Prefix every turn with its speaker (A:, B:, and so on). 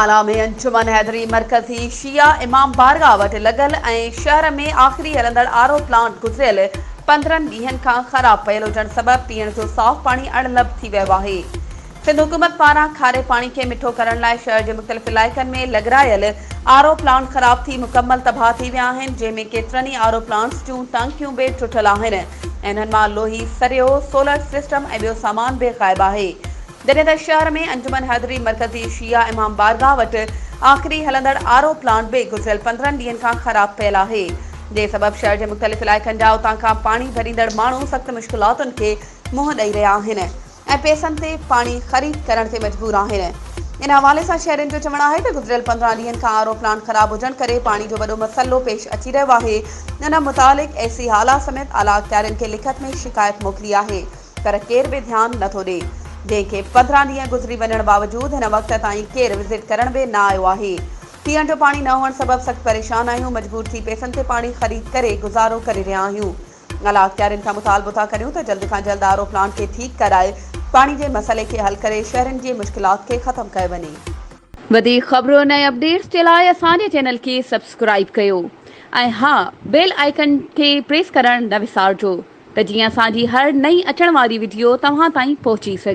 A: هالا ۾ انجمن حيدري مرڪزي شيعه امام بارگاهه وٽ لڳل ۽ شهر ۾ آخري هلندڙ آر او پلانٽ گذريل 15 ڏينهن کان خراب پيل هجڻ سبب پيئڻ جو صاف پاڻي اڻلڀ ٿي ويو آهي. سنڌ حڪومت پاران کاري پاڻي کي مٺو ڪرڻ لاء شهر جي مختلف علائقن ۾ لڳرايل آر او پلانٽ خراب ٿي مڪمل تباهه ٿي ويا آهن جنهن ۾ ڪيترن ئي آر او پلانٽس جون ٽانڪيون به ٽٽل آهن ۽ انهن مان لوهي سريو، سولر سسٽم ۽ ٻيو سامان به غائب آهي. جڏهن ته شهر ۾ انجمن حيدري مرڪزي شيعه امام بارگاهه وٽ آخري هلندڙ آر او پلانٽ به گذريل 15 ڏينهن کان خراب پيل آهي جنهن سبب شهر جي مختلف علائقن جا اتان کان پاڻي ڀريندڙ ماڻهو سخت مشڪلاتن کي منهن ڏئي رهيا آهن ۽ پئسن تي پاڻي خريد ڪرڻ تي مجبور آهن. ان حوالي سان شهرين جو چوڻ آهي ته گذريل 15 ڏينهن کان آر او پلانٽ خراب هجڻ ڪري پاڻي جو وڏو مسئلو پيش اچي رهيو آهي ان متعلق اي سي هالا سميت اعليٰ اختيارين کي لکت ۾ شڪايت موڪلي آهي. پر ڪير به ڌيان نه ٿو ڏئي، جنهن کي 15 ڏينهن گذري وڃڻ باوجود هن وقت تائين ڪير وزٽ ڪرڻ به نه آيو آهي. پيئڻ جو پاڻي نه هئڻ سبب سخت پريشان آهيون، مجبور ٿي پئسن تي پاڻي خريد ڪري گذارو ڪري رهيا آهيون. اعليٰ اختيارين کان مطالبو ٿا ڪريون ته جلد کان جلد آر او پلانٽ کي ٺيڪ ڪرائي پاڻي جي مسئلي کي حل ڪري شهرين جي مشڪلات کي ختم ڪيو وڃي. وڌيڪ خبرن ۽ اپڊيٽس جي لاء اسان جي چينل کي سبسڪرائيب ڪيو ۽ ها بيل آئيڪن کي پريس ڪرڻ نه وسارجو. ته جيئن اسان جي هر نئين اچڻ واري وڊيو توهان تائين پهچي سگهي.